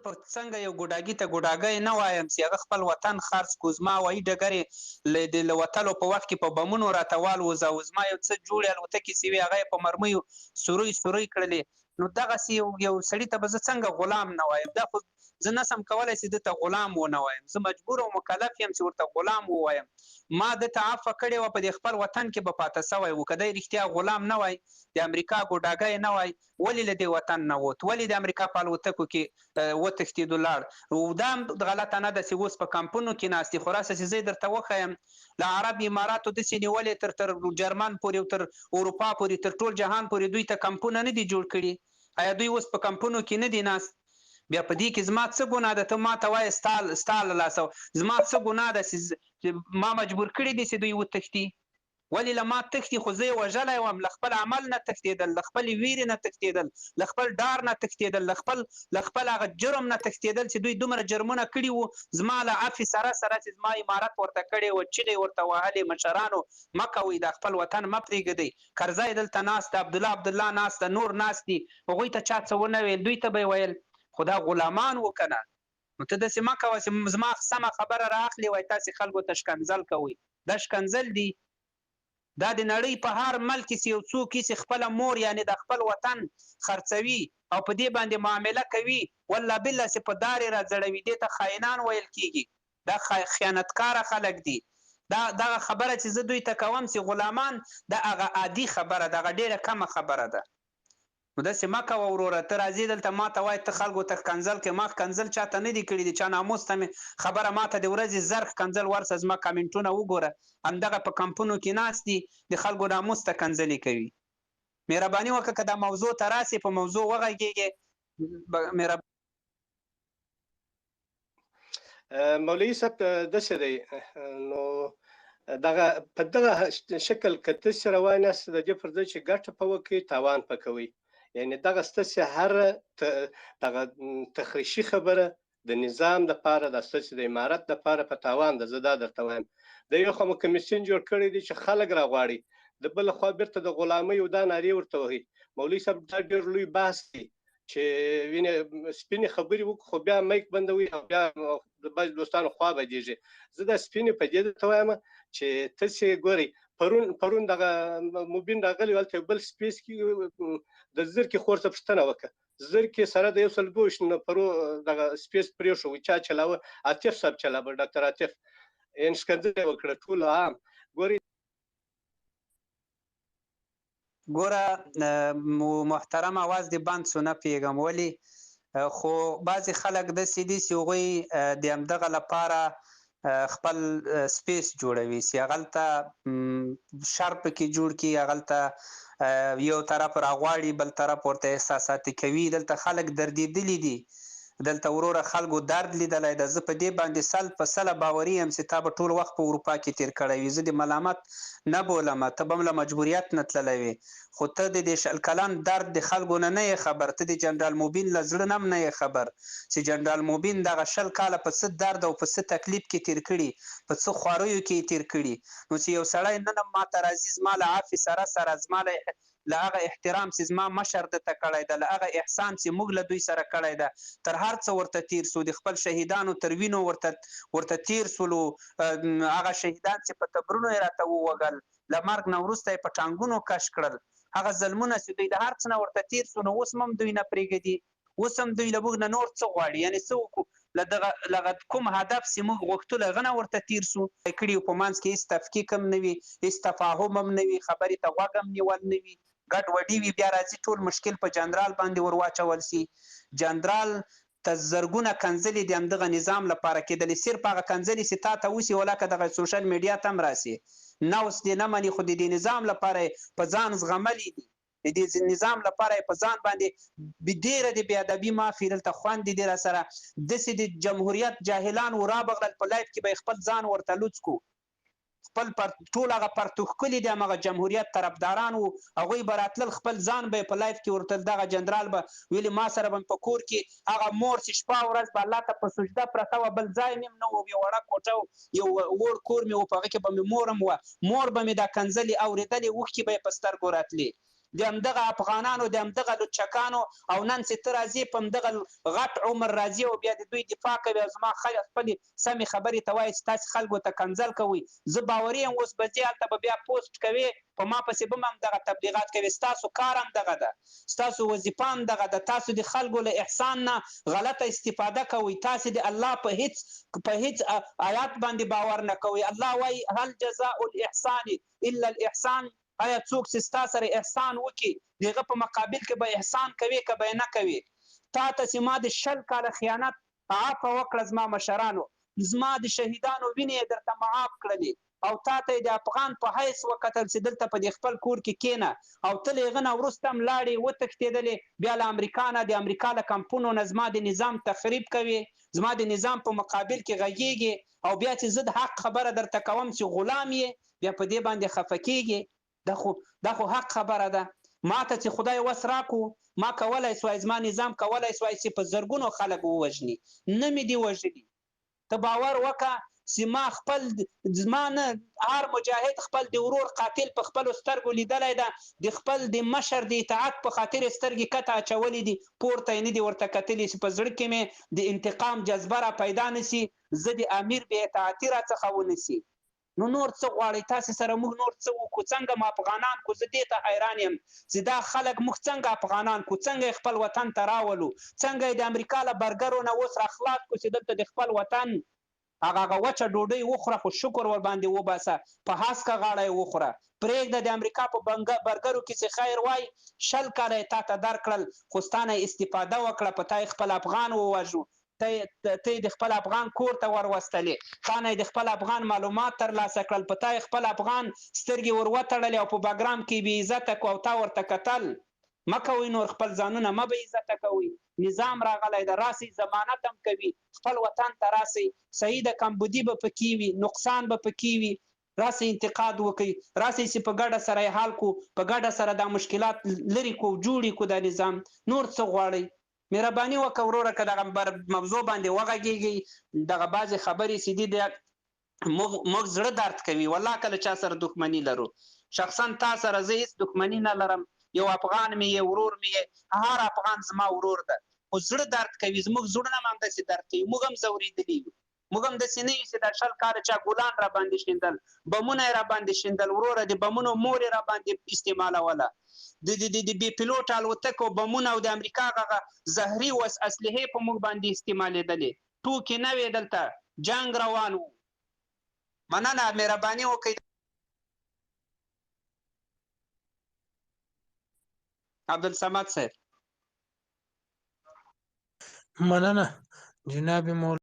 په څنګه یو ګوډاګي ته ګوډاګی نه وایم چې هغه خپل وطن خرڅ کو، زما هوایي ډګر یې له د له وتلو په وخت کې په بمونو راته والوزاوه، زما یو څه جوړې الوتکې چې وې هغه یې په مرمیو سورۍ سورۍ کړلې، نو دغسې یو یو سړي ته به زه څنګه غلام نه وایم؟ دا خو زه نسم کولای چې ده ته غلام ونه وایم، زه مجبور او مکلف یم چې ورته غلام ووایم. ما ده ته عفوه کړې وه، په دې خپل وطن کې به پاته سوی و، که دی رښتیا غلام نه وای، د امریکا ګوډاګی نه وای، ولې له دې وطن نه ووت؟ ولې د امریکا په الوتکو کې وتښتېدو لاړ؟ دا هم غلطه نه ده چې اوس په کمپونو کې ناست دي، خو راسه چې زه یې درته وښیم، له عرب اماراتو داسې نیولې تر تر جرمن پورې او تر اروپا پورې، تر ټول جهان پورې دوی ته کمپونه نه دي جوړ کړي؟ ایا دوی اوس په کمپونو کې نه دي ناست؟ بیا په دې کې زما څه ګناه ده؟ ته ما ته وایې ستا ستا له لاسه، زما څه ګناه ده چې ما مجبور کړي دي چې دوی وتښتي؟ ولې له ما تښتي؟ خو زه یې وژلی وم، له خپل عمل نه تښتېدل، له خپلې ویرې نه تښتېدل، له خپل ډار نه تښتېدل، له خپل له خپل هغه جرم نه تښتېدل چې دوی دومره جرمونه کړي وو، زما له عفوې سره سره چې زما امارت ورته کړی و، چیغې ورته وهلې، مشرانو مه کوئ، دا خپل وطن مه پرېږدئ، کرزی دلته ناست ده، عبدالله عبدالله ناست ده، نور ناست دي، هغوی ته چا څه ونه ویل، دوی ته به یې ویل، خو دا غلامان وو که نه؟ نو ته داسې مه کوه چې زما سمه خبره را اخلې، وایې تاسې خلکو ته ښکنځل کوئ، دا ښکنځل دي؟ دا د نړۍ په هر ملک کې چې یو څوک وي چې خپله مور یعنې دا خپل وطن خرڅوي او په دې باندې معامله کوي، والله بالله چې په دار یې راځړوي، دې ته خاینان ویل کیږي، دا خیانتکاره خلک دي. دا دغه خبره چې زه دوی ته کوم چې غلامان، دا هغه عادي خبره ده، هغه ډیره کمه خبره ده. نو داسې مه کوه وروره، ته راځې دلته ماته وایې ته خلکو ته ښکنځل کوې، ما ښکنځل چاته نه دي کړي، د چا ناموس ته مې خبره، ماته د ورځې زر ښکنځل ورسه زما کمنټونه وګوره، همدغه په کمپونو کې ناست دي د خلکو ناموس ته کنځلې کوي. مهرباني وکړه که دا موضوع ته راسې په موضوع وغږېږې مهرباني. مولوي صاحب داسې دی، نو دغه په دغه شکل که تاسې روان یاست، د دې پر ځای چې ګټه په وکړئ تاوان په کوئ. یعنی دغه ستاسې هر دغه تخریشي خبره د نظام دپاره، د ستاسې د امارت دپاره په تاوان ده. زه دا درته وایم، د یو خوا مو کمیسیون جوړ کړی دی چې خلک راغواړي، د بل خوا بیرته د غلامۍ او دا نارې ورته وهي. مولوي صاحب دا ډېر لوی بحث دی چې وینې سپینې خبرې وکړو، خو بیا میک بندوي او بیا د بعضې دوستانو خوا بدېږي. زه دا سپینې په دې درته وایم چې تاسې ګورئ، پرون دغه مبین راغلی، هلته یو بل سپیس کې د زرکې خور څخه پوښتنه وکړه، زرکې سره د 122 نفرو دغه سپیس پرېښود، چا چلاوه؟ عاطف صاحب چلاوه، ډاکټر عاطف. یعنې ښکنځلې یې وکړه ټول عام. ګورئ ګوره محترم اواز دې بند سو، نه پوهېږم ولې، خو بعضې خلک داسې دي چې هغوی د همدغه لپاره خپل سپیس جوړوي چې هغلته شر پکې جوړ کړي، هغلته یو طرف راغواړي بل طرف ورته احساساتي کوي. دلته خلک دردېدلي دي، دلته وروره خلکو درد لیدلی ده. زه په دې باندې سل په سله باوري یم چې تا به ټول وخت په اروپا کې تیر کړی وي، زه دې ملامت نه بولم، ته به هم له مجبوریت نه تللی وې، خو ته د دې 20 کلن درد د خلکو نه نه یې خبر، ته د جنرال مبین له زړه نه هم نه یې خبر چې جنرال مبین دغه 20 کاله په څه درد او په څه تکلیف کې تیر کړي، په څه خواریو کې یې تیر کړي. نو چې یو سړی نن هم ماته راځي زما له عفوې سره سره، زما له له هغه احترام چې زما مشر ده ته کړی ده، له هغه احسان چې موږ له دوی سره کړی ده، تر هر څه ورته تیر سو، د خپل شهیدانو تر وینو ورته تیر سولو، هغه شهیدان چې په تبرونو یې راته ووږل، له مرګ نه وروسته یې په ټانګونو کش کړل، هغه ظلمونه چې دوی له هر څه نه ورته تیر سو، نو اوس هم دوی نه پرېږدي، اوس هم دوی له موږ نه نور څه غواړي؟ یعنې څه وکړو؟ له دغه له کوم هدف چې موږ غوښتلو هغه نه ورته تیر سو کړي. په منځ کې هېڅ تفکیک هم نه وي، هېڅ تفاهم هم نه وي، خبرې ته غوږ هم نیول نه وي، ګډ وډي وي. بیا راځي ټول مشکل په جنرال باندې ور واچول سي. جنرال ته زرګونه کنځلې د همدغه نظام لپاره کېدلې، صرف هغه کنځلې چې تا ته وسي ولاکه دغه سوشل میډیا ته هم راسي، نوس دې نه مني، خو د دې نظام لپاره یې په ځان زغملې دي، د دې نظام لپاره یې په ځان باندې ډېره د بې ادبي معافي. دلته خوند دې را سره داسې د جمهوریت جاهلان و رابغلل، په لایف کې به یې خپل ځان ورته لوڅ کو، خپل پر ټول هغه پرتوښکلي د همغه جمهوریت طرفداران وو، هغوی به راتلل خپل ځان به یې په لایف کې ورتل. دغه جنرال به ویلي ما سره به په کور کې هغه مور چې شپه ورځ به الله ته په سجده پرته وه، بل ځای مې هم نه و، یو وړه کوټه و، یو ووړ کور مې و، په هغه کې به مې مور هم وه، مور به مې دا کنځلې اورېدلې، اوښکې به یې په سترګو راتلې. د همدغه افغانانو د همدغه لوچکانو او نن چې ته راځې په همدغه غټ عمر راځې او بیا د دوی دفاع کوې او زما خپلې سمې خبرې ته وایې چې تاسې خلکو ته کنځل کوئ. زه باوري یم اوس به ځې هلته به بیا پوسټ کوې په ما پسې به هم همدغه تبلیغات کوې. ستاسو کار همدغه ده، ستاسو وظیفه همدغه ده. تاسو د خلکو له احسان نه غلطه استفاده کوئ. تاسې د الله په هیڅ آیات باندې باور نه کوئ. الله وایي: هل جزاء الاحسان الا الاحسان. آیا څوک چې ستا سره احسان وکړي، د هغه په مقابل کې به احسان کوې که به یې نه کوې؟ تا ته چې ما د 20 کاله خیانت عفوه وکړه، زما مشرانو زما د شهیدانو وینې یې درته معاف کړلې او تا ته یې د افغان په حیث وکتل چې دلته په دې خپل کور کې کینه، او ته له هغه نه وروسته هم لاړې، وتښتېدلې، بیا له امریکا نه، د امریکا له کمپونو نه زما د نظام تخریب کوې، زما د نظام په مقابل کې غږیږې، او بیا چې زه د حق خبره درته کوم چې غلام یې، بیا په دې باندې خفه کیږي. دا خو حق خبره ده. ما ته چې خدای وس راکو، ما کولای سوای، زما نظام کولای سوای چې په زرګونو خلک ووژني، نه مې دي وژلي. ته باور وکړه چې ما خپل، زما نه، هر مجاهد خپل د ورور قاتل په خپلو سترګو لیدلی ده. د خپل د مشر د اطاعت په خاطر یې سترګې کته اچولې دي، پورته یې نه دي ورته کتلي چې په زړه کې مې د انتقام جذبه را پیدا نسی، زه د امیر بې اطاعتي را څخه ونسی. نو نور څه غواړئ؟ تاسو سره موږ نور څه وکړو؟ څنګه ما افغانان کو؟ زه دې ته حیران یم چې دا خلک موږ څنګه افغانان کو؟ څنګه یې خپل وطن ته راولو؟ څنګه یې د امریکا له برګرو نه اوس را خلاص کو چې دلته د خپل وطن هغه وچه ډوډۍ وخوره، خو شکر ور باندې وباسه، په هسکه غاړه یې وخوره. پرېږده د امریکا په برګرو کې چې خیر وای. 20 کاله یې تا ته درکړل، خو ستا نه استفاده وکړه، په تا یې خپل افغان ووژو، ته یې د خپل افغان کور ته وروستلې، تا نه یې د خپل افغان معلومات ترلاسه کړل، په تا یې خپل افغان سترګې ور وتړلې او په بګرام کې بې عزته کو او تا ورته کتل. مه کوئ نور، خپل ځانونه مه بې عزته کوئ. نظام راغلی ده، راسئ، ضمانت هم کوي، خپل وطن ته راسئ. صحیح ده، کمبودي به پکې وي، نقصان به پکې وي. راسئ، انتقاد وکړئ، راسئ چې په ګډه سره یې حل کو، په ګډه سره دا مشکلات لرې کو، جوړ یې کو دا نظام. نور څه غواړئ؟ مهرباني وکړه وروره، که دغه بر موضوع باندې وغږیږئ. دغه بعضې خبرې چې دي، موږ زړه درد کوي والله که له چا سره دښمني لرو. شخصا تا سره زه هیڅ دښمني نه لرم، یو افغان مې یې، ورور مې یې، هر افغان زما ورور ده، خو زړه درد کوي. زموږ زړونه هم همداسې درد کوي. موږ هم ځورېدلي یو. موږ هم داسې نه یو چې دا 20 کاله چا ګلان را باندې شیندل، بمونه یې را باندې شیندل. وروره، د بمونو مور یې را باندې استعمالوله، د بې پیلوټه الوتکو بمونه او د امریکا هغه زهري وس اسلحې په موږ باندې استعمالېدلې. ټوکې نه وې، دلته جنګ روان و. مننه، مهرباني وکړئ عبدالصمد صاحب. مننه جناب مولوي.